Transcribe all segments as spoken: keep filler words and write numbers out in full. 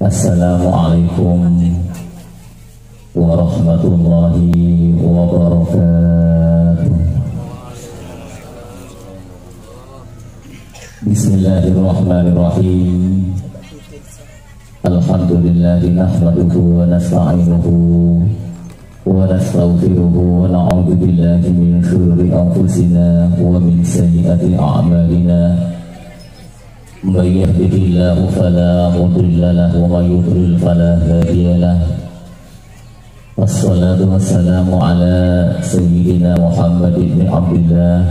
Assalamualaikum warahmatullahi wabarakatuh. Bismillahirrahmanirrahim. Alhamdulillah, nahmaduhu wa nasta'inuhu wa nastaghfiruhu wa na'udzu billahi min syururi anfusina wa min sayyiati a'malina. May yahdihillahu fala mudilla lahu wa may yudlil fala hadiya lahu. Wassalatu wassalamu ala sayyidina Muhammad ibn Abdillah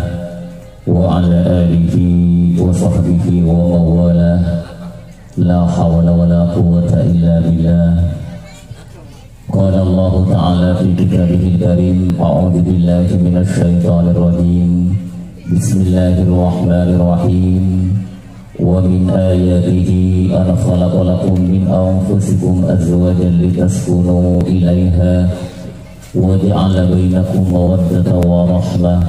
wa ala alihi wa sahbihi wa mawalah. La hawla wa la quwwata illa billah. Qala Allahu ta'ala fi kitabihil karim, a'udzu billahi minasy syaithanir rajim. Bismillahirrahmanirrahim. Wa min ayatihi an khalaqa lakum min anfusikum azwajan litaskunu ilaiha wa ja'ala bainakum mawaddatan wa rahmah.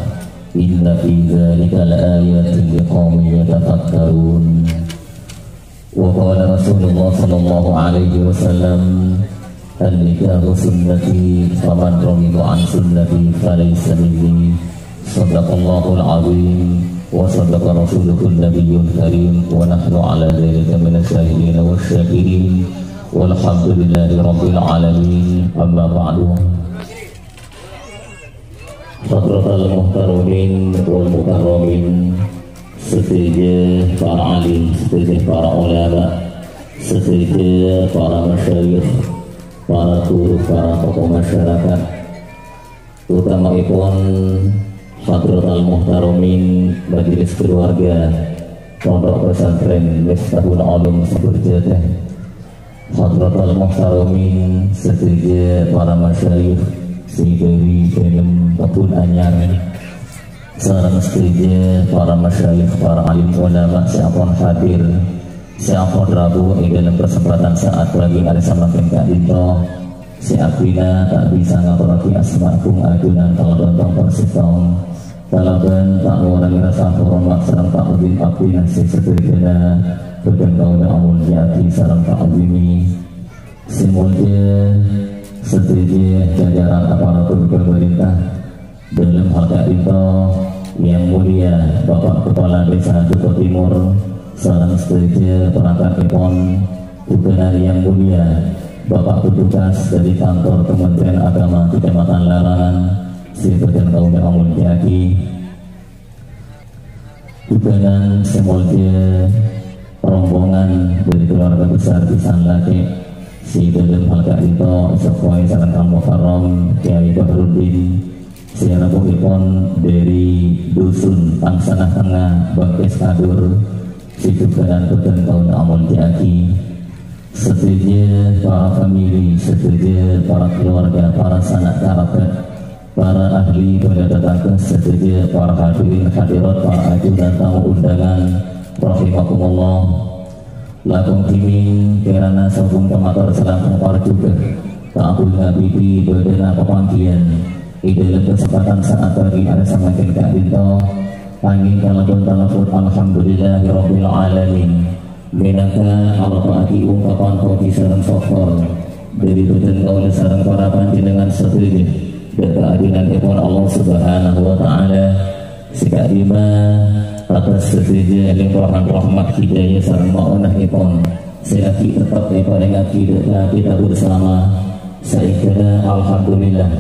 Inna fi dzalika laayatin liqaumin yatafakkarun. Wa qala Rasulullah sallallahu alaihi wasallam, "An-nikahu sunnati, faman raghiba an sunnati falaysa minni." Shadaqallahul azim wa shadaqa rasuluhun nabiyyul karim wa nahnu ala dzalika minasy syahidin wasy syakirin. Walhamdulillahi rabbil alamin. Amma ba'du. Hadratal muhtaramin wal mukarramin, sadhâjâ para alim, sadhâjâ para ulama, sadhâjâ para masyayikh, para guru, para tokoh masyarakat, utamaèpon hadratal muhtaramin majelis keluarga Pondok Pesantren Miftahul Ulum Saberjatah. Hadratal muhtaramin, sadhâjâ para masyayikh sè dhâri dâlem Kebun Anyar, sareng sadhâjâ para masyayikh, para alim ulama sè ampon hadir, sè ampon rabu è dâlem kasempatan sa'at pagi arè samangkèn ka'dinto, sè abdhina ta' bisa ngatorraghi asma agung ajunan kalabân tongkol sèttong. Kalabân ta' ngorangè rasa hormat sareng ta'zim abdhina sè sadhâjâna bhâdhân kaulâ amoljâ'aghi sareng ta'zimi. Sè moljâ sadhâjâ jajaran aparatur pamarènta, dâlem hal ka'dinto yang mulia Bapak Kepala Desa Duko Timur, sareng sadhâjâ perangkatèpon, bhughânan yang mulia Bapak Petugas dari Kantor Kementerian Agama Kecamatan Larangan, sè bhâdhân kaulâ amoljâ'aghi. Bhughânan sè moljâ, rombongan dari keluarga besar Pisan Lakè', sè dâlem hal ka'dinto èsokowè sareng Al Mukarram Kyai Bahruddin, sè rabuèpon dari Dusun Tangsana Tengnga, Bangkès Kadur, sè bhughânan bhâdhân kaulâ amoljâ'aghi. Sadhâjâ para famili, sadhâjâ para keluarga, para sanak karabat, para ahli bhâlâ tatangghâ sadhâjâ, para hadirin hadirat, para ajunan tamu undangan, rahimakumullah. Langkong dhimèng kèrana sobung pamator salangkong parjhughâ kaangghuy ngabidi bâdâna papangghiyân è dâlem kasempatan sa'at pagi arè samangkèn ka'dinto, angèn kalabân talafut alhamdulillahirabbil alamin. Mènangka aropa'aghi ungkapan pojhi sareng sokkor dhâri bhâdhân kaulâ sareng para panjhennengngan sadhâjâ, dâ' kaadhilanèpon Allah Subhanahu wa Ta'ala, sè ka'dimma atas sadhâjâ lèmpa'an rahmat hidayah sareng ma'onahèpon, sè aghi' tettep èparèngaghi dâ' ka kita bersama. Saèngghâna, alhamdulillah,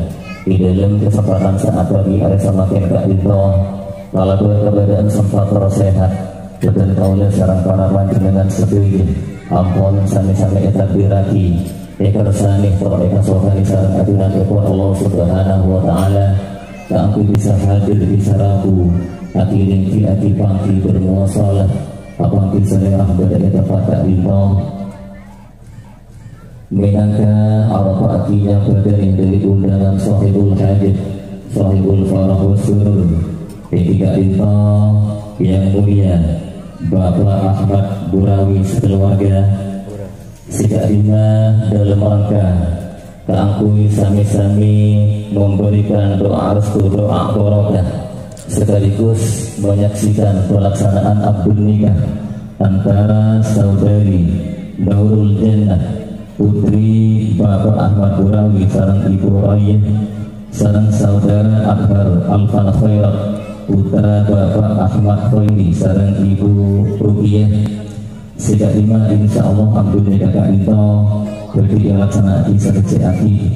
è dâlem kasempatan sa'at pagi arè samangkèn ka'dinto, kalabân kabâdâ'ân sempat tor sèhat, bhâdhân kaulâ sareng para panjhennengngan sadhâjâ ampon sami-sami ètakdirraghi, èkersanè tor èkasokanè sareng ajunanèpon Allah Subhanahu wa Ta'ala, kaangghuy bisa hadir, bisa rabu, aghilèng ghi-, aghi-pangghi bermuasalah, apangghi salèrana bâdâ è tempat ka'dinto. Mènangka aropa'aghi nyambhâdhâni dhâri undangan Sohibul Hajat, Sohibul Farah was Surur, èngghi ka'dinto yang mulia Bapak Ahmad Burawi sekeluarga, sè ka'dimma dâlem rangka kaangghuy sami-sami memberikan doa restu, doa barokah, sekaligus menyaksikan pelaksanaan akad nikah antara saudari Nurul Jannah Putri Bapak Ahmad Burawi sareng Ibu Royah, sareng saudara Akhbar Alfan Khairat, putra Bapak Ahmad Khairi sareng Ibu Ruqyah. Sè ka'dimma insyaallah abdhina ka'dinto badhi èlaksana'aghi sadhâjâ aghi.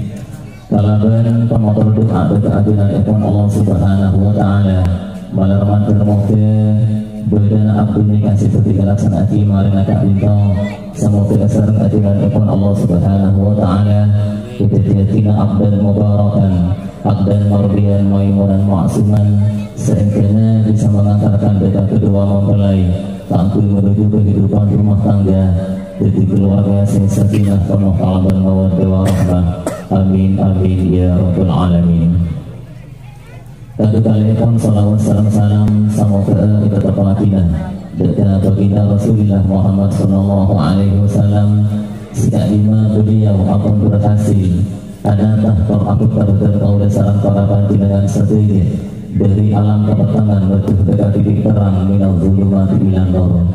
Kalabân pamator du'a dhâ' ajunanèpon Allah Subhanahu wa Ta'ala. Malar mandhâr moghâ bâdâna abdhina sè badhi èlaksana'aghi marèna ka'dinto, samoghâ sareng ajunanèpon Allah Subhanahu wa Ta'ala èdhâddhiyâghinah abdan mubarakan, abdan mardiyan maimunan ma'suman, saèngghâna bisa mangantarkan dhâ' ka kaduwâ mempelai kaangghuy menuju kehidupan rumah tangga, dhâddhi keluarga sè sakinah penuh kalabân mawaddah warahmah. Amin, amin, ya rabbal alamin. Kaduwâ kalèpon shalawat sareng salam samoghâ èpateppaghina dhâ' ka baginda Rasulillah Muhammad sallallahu alaihi wasallam, sè ka'dimma beliau ampon berhasil anata tor abhâkta bhâdhân kaulâ sareng para panjhennengngan sadhâjâ dhâri alam kapettengngan menuju dhâ' ka titik terang minaz zulumati ilan nur.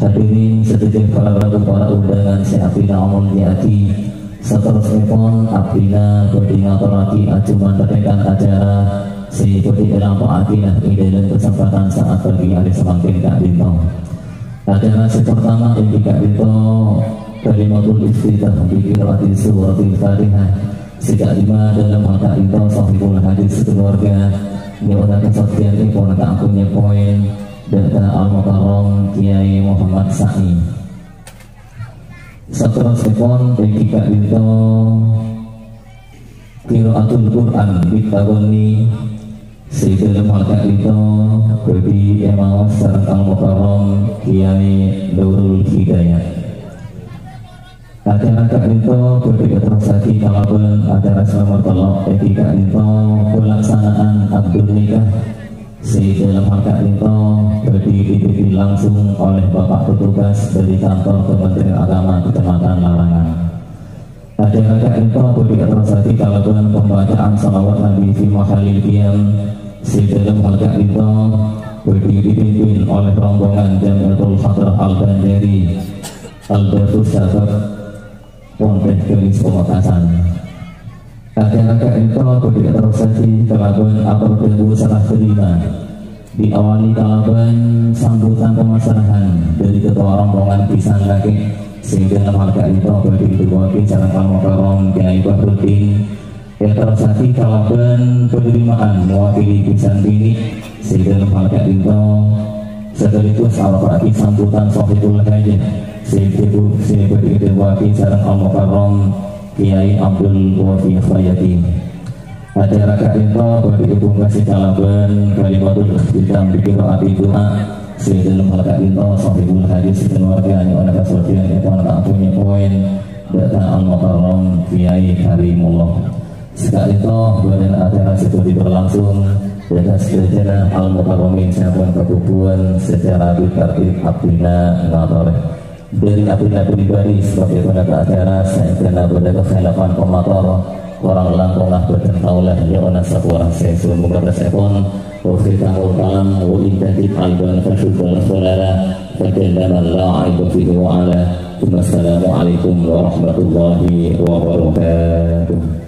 Hadirin sadhâjâ, para rabu, para undangan sè abdhina amoljâ'aghi, saterrossèpon abdhina badhi ngatorraghi ajhuman rèng-rèng acara sè badhi èlampa'aghina è dhâlem kasempatan sa'at pagi arè samangkèn ka'dinto. Acara sè partama èngghi ka'dinto kalimatul iftitah bi qiraati suratil Fatihah. Sè ka'dimma dhâlem hal ka'dinto sahibul hadis keluarga nyo'ona kasaktèyanèpon kaangghuy nyèpoèn dhâ' ka Al-Mukarram Kiai Muhammad Sa'i. Saterrossèpon èngghi ka'dinto qiraatul Qur'an bit taghanni, sè dhâlem hal ka'dinto badhi èmaos sareng Al-Mukarram Kiai Nurul Hidayat. Acara ka'dinto badhi èterrossaghi kalabân acara sè nomer tello', èngghi ka'dinto pelaksanaan akdun nikah sè dhâlem hal ka'dinto badhi dipimpin langsung oleh Bapak Petugas dari Kantor Kementerian Agama Kecamatan Larangan. Acara ka'dinto badhi èterrossaghi kalabân pembacaan shalawat Nabi fi mahallil qiyam sè dhâlem hal ka'dinto badhi dipimpin oleh rombongan Jamiatul Hadrah Al-Banjari Al-Darus Sabab Ponteh Galis Pamekasan. Acara ka'dinto badhi èterrossaghi kalabân ator dhâbu serah terima. Diawali kalabân sambutan pamasrahan dhâri ketua rombongan bhisan lakè', sè dhâlem hal ka'dinto badhi èdhâbuwâghi sareng Al-Mukarram Kiai Bahruddin. Èterrossaghi kalabân penerimaan mewakili bhisan binè' sè dhâlem hal ka'dinto, sekaligus aropa'aghi sambutan sahibul hajat sè dhâbu-, sè badhi èdhâbuwâghi sareng Al-Mukarram Kiai Abdul Wafi Khayati. Acara ka'dinto badhi èpungkasè kalabân kalimatul ikhtitam bi qiraati du'a sè dhâlem hal ka'dinto sahibul hadis keluarga nyo'ona kasaktèyanèpon kaangghuy nyèpoèn dhâ' ka Al-Mukarram Kiai Karimullah. Saka'dinto bâdâna acara sè badhi berlangsung, dhâ' ka sadhâjâna Al-Mukarramin sè ampon kabhubuwân secara bit tartib abdhina ngatorè. Dhâri abdhina pribadi sebagai penata acara, saèngghâna bâdâ kakhilafan pamator, korang langkongnga bhâdhân kaulâ nyo'ona sapora sè sumangga bârâsèpon. Wa khitamul kalam, wa in tazid aiban fasyukur saudara, fa jalla man la aiba fihi wa ala. Wassalamualaikum warahmatullahi wabarakatuh.